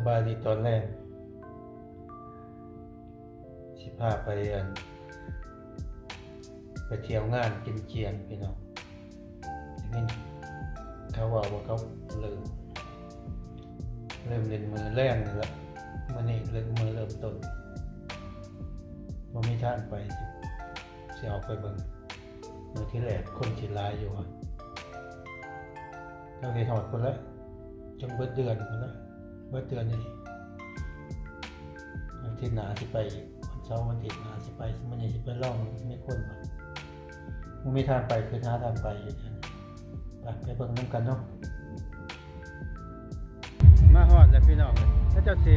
ບາຍດີຕອນແລງ ຊິພາໄປ ອັນ ໄປທ່ຽວງານກິນຈຽງພີ່ນ້ອງ. ໄດ້ຍິນເຂົາເວົ້າວ່າເຂົາເລີ່ມ ເລີ່ມຫຼິ້ນມື້ແລງນີ້ແຫຼະ, ມື້ນີ້ເລີ່ມ ມື້ເລີ່ມຕົ້ນ ບໍ່ມີທາງໄປ ຊິອອກໄປເບິ່ງ. ມື້ທີແລກຄົນຊິຫຼາຍຢູ່ຫວາ? ເຂົາເຮັດຮອດພຸ້ນແຫຼະ ຈົນເບິດເດືອນພຸ້ນແຫຼະ, ເບິດເດືອນນີ້ ອາທິດໜ້າຊິໄປອີກ, ວັນເສົາວັນອາທິດໜ້າຊິໄປ, ມື້ນີ້ຊິໄປລອງເບິ່ງມີຄົນບໍ່. ບໍ່ມີທາງໄປ ຄືຫາທາງໄປຢູ່. ໄປ ໄປເບິ່ງນຳກັນເນາະ. ມາຮອດແລ້ວພີ່ນ້ອງເອີຍ, ເຂົາເຈົ້າຊິ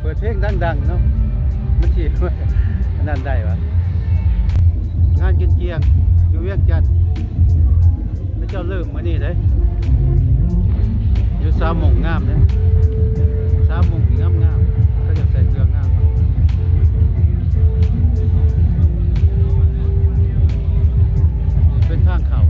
ເປີດເພງດັງໆເນາະ, ມັນຊິອັນນັ້ນໄດ້ຫວາ? ງານກິນຈຽງຢູ່ວຽງຈັນ ເຂົາເຈົ້າເລີ່ມມື້ນີ້ເດ້, ຢູ່ສາວມົ້ງງາມເດ້, ສາວມົ້ງງາມໆ ເຂົາເຈົ້າໃສ່ເຄື່ອງງາມ. ເປັນທາງເຂົ້າ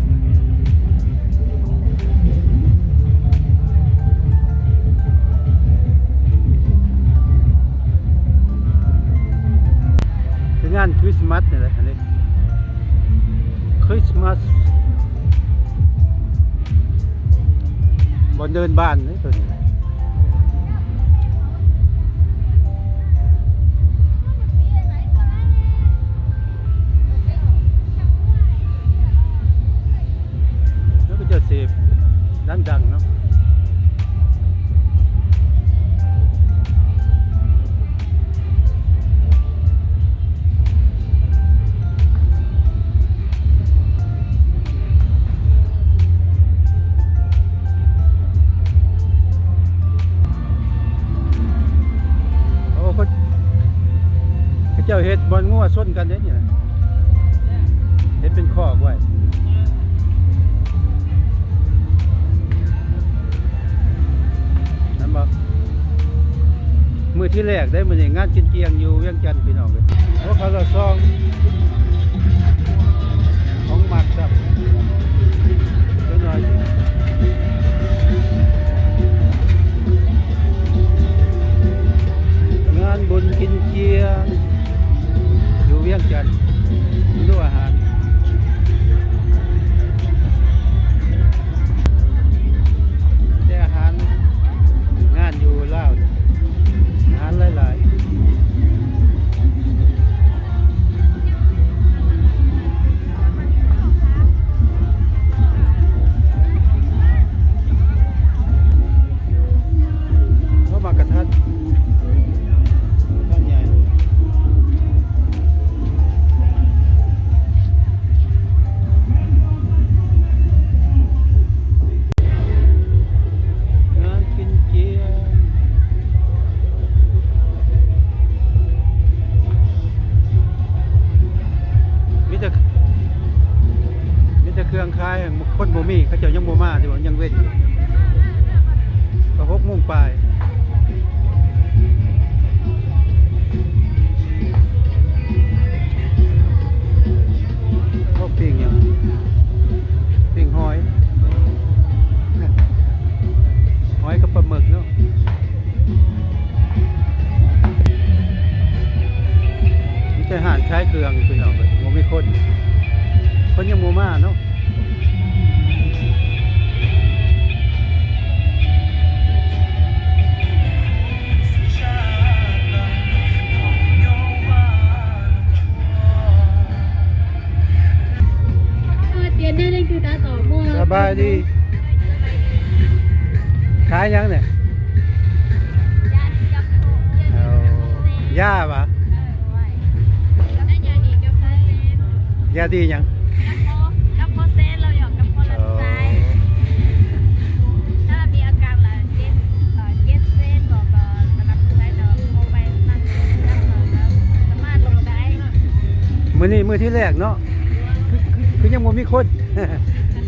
ຄືງານຄຣິສມາສນີ້ແຫຼະ ອັນນີ້ ຄຣິສມາສ ບ່ອນເດີ່ນບ້ານເດ້ໂຕນີ້. ແລ້ວກໍຈະເສບດັງໆເນາະ. ໂອ້ ເຂົາ ເຂົາເຈົ້າເຮັດບ່ອນງົວຊົນກັນເດ້ນີ້ນະ, ເຮັດເປັນຄອກໄວ້ ແມ່ນບໍ່? ມື້ທີແລກເດ້ມື້ນີ້ ງານກິນຈຽງຢູ່ວຽງຈັນພີ່ນ້ອງເອີຍ. ໂອ້ ເຂົ້າລອດຊ່ອງ ຂອງມັກຊ້ຳ ຈັກໜ້ອຍ. ງານບຸນກິນຈຽງຢູ່ວຽງຈັນ ເມນູອາຫານ ແຕ່ອາຫານງານຢູ່ລາວ ອາຫານຫຼາຍໆ. ເຂົາມາກະທັນ ກະທັນໃຫຍ່ ງານກິນຈຽງ ມີແຕ່ ມີແຕ່ເຄື່ອງຂາຍ ຄົນບໍ່ມີ ເຂົາເຈົ້າຍັງບໍ່ມາ ທີ່ວ່າຍັງເວັ້ນຢູ່ ກໍຫົກໂມງປາຍ. ໂອ້ ປີ້ງຫຍັງ? ປີ້ງຫອຍ ຫອຍກັບປາໝຶກເນາະ. ມີແຕ່ຮ້ານຂາຍເຄື່ອງພີ່ນ້ອງເອີຍ ບໍ່ມີຄົນ ຄົນຍັງບໍ່ມາເນາະ. ສະບາຍດີ. ຂາຍຫຍັງນີ້? ເອົາ ຢາຫວາ? ຢາດີຫຍັງ? ມື້ນີ້ມື້ທີແລກເນາະ ຄື ຄື ຄືຍັງບໍ່ມີຄົນ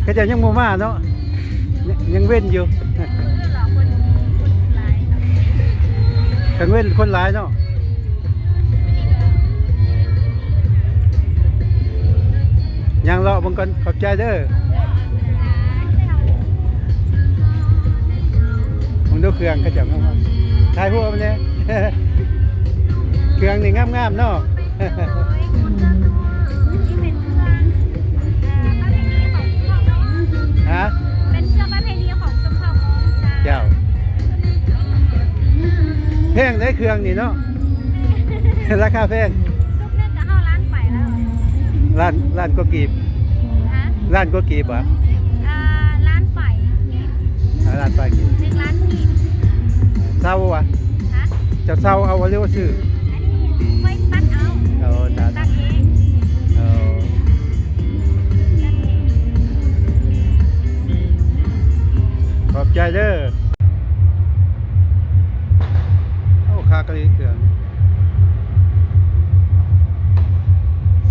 ເຂົາເຈົ້າຍັງບໍ່ມາເນາະ ຍັງ ຍັງເວັ້ນຢູ່ ກາງເວັນຄົນຫຼາຍເນາະ. ຍ່າງເລາະເບິ່ງກ່ອນ ຂອບໃຈເດີ. ເບິ່ງດູ ເຄື່ອງເຂົາເຈົ້າງາມໆ ຖ່າຍຮູບນຳແດ່. ເຄື່ອງນີ້ງາມໆເນາະ. ໂດຍ ນີ້ເປັນເຄື່ອງ ເອີ ປະເພນີຂອງຊົນເຜົ່າມົ້ງ. ຮະ? ເປັນເຄື່ອງປະເພນີຂອງຊົນເຜົ່າມົ້ງເຈົ້າ. ເຈົ້າ ແພງເດ້ເຄື່ອງນີ້ເນາະ. ລາຄາແພງ. ຊຸກໜຶ່ງກໍຮອດລ້ານປາຍແລ້ວ. ລ້ານ ລ້ານກວ່າກີບ. ຮະ? ລ້ານກວ່າກີບຫວາ? ອ່າ ລ້ານປາຍກີບ. ອ່າ ລ້ານປາຍກີບ. ໜຶ່ງລ້ານກີບ. ເຊົ່າຫວາ? ຮະ? ເຈົ້າເຊົ່າເອົາ ຫຼືວ່າຊື້? ອັນນີ້ຂ້ອຍຕັດເອົາ. ໂອ້ ຕັດ ຕັດເອງ. ໂອ້ ຕັດເອງ. ຂອບໃຈເດີ. ໂອ້ ຄາກະລີເຄື່ອງ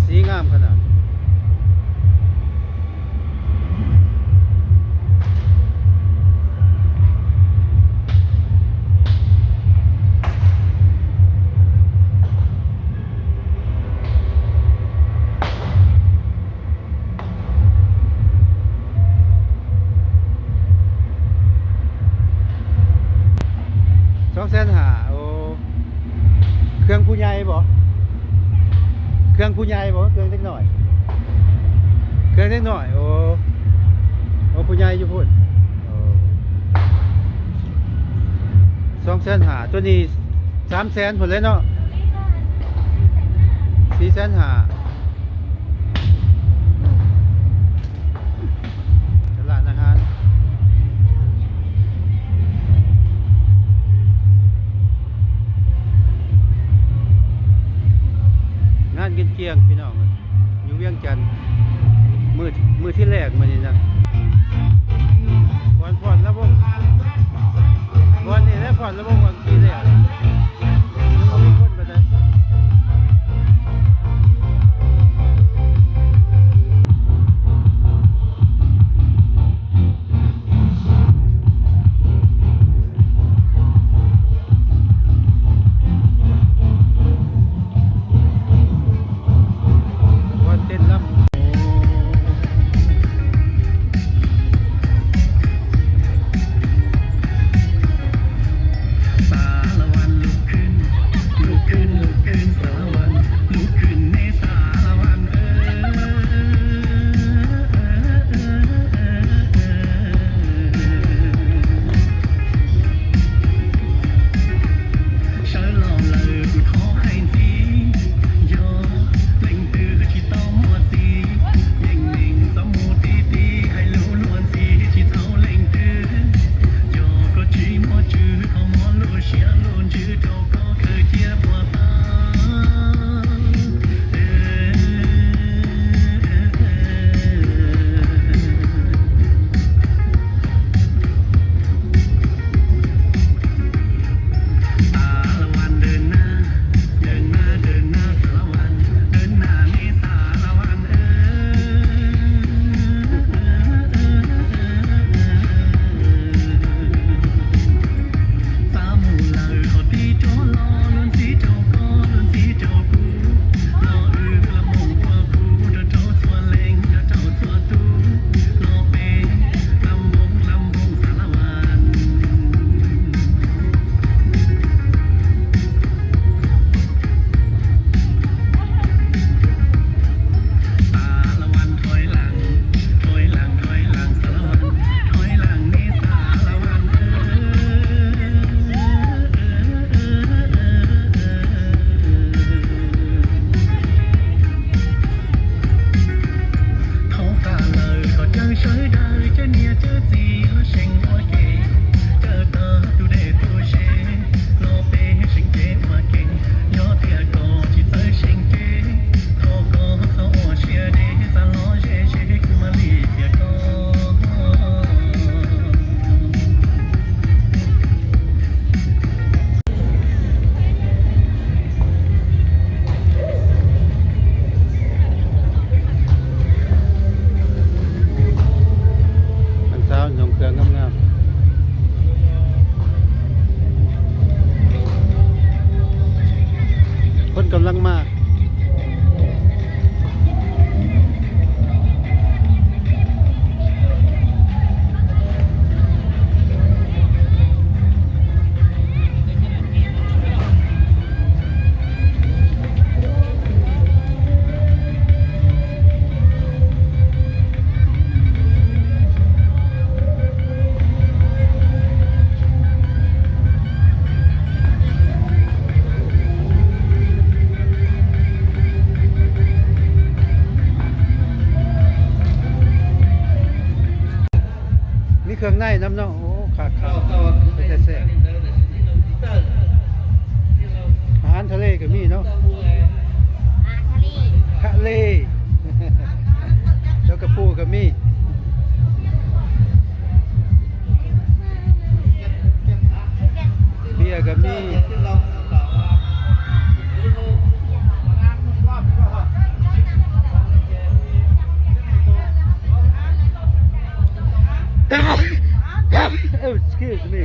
ສີງາມຂະໜາດ. ສອງແສນຫ້າ. ໂອ້ ເຄື່ອງຜູ້ໃຫຍ່ບໍ? ເຄື່ອງຜູ້ໃຫຍ່ບໍ? ເຄື່ອງເດັກນ້ອຍ? ເຄື່ອງເດັກນ້ອຍ. ໂອ້ ໂອ້ ຜູ້ໃຫຍ່ຢູ່ພຸ້ນ. ໂອ້ ສອງແສນຫ້າ. ຕົວນີ້ສາມແສນພຸ້ນແຫຼະເນາະ. ສີ່ແສນຫ້າ. ຕະຫຼາດອາຫານ ງານກິນກ້ຽງພີ່ນ້ອງ ຢູ່ວຽງຈັນ ມື້ ມື້ທີແລກມື້ນີ້ນະ ບ່ອນ ບ່ອນລຳວົງ ບ່ອນນີ້ແຫຼະ ບ່ອນລຳວົງ ບ່ອນທີແລກ ຍັງບໍ່ມີຄົນປານໃດ. ບ່ອນເຕັ້ນລຳ ໂ ນຳເນາະ. ໂອ້ ຄັກໆ ເປັນຕາແຊບ. ອາຫານທະເລກໍມີເນາະ. ອາຫານທະເລ ທະເລ ແລ້ວກໍປູກໍມີ. ເບຍກໍມີ. ເອີ excuse me.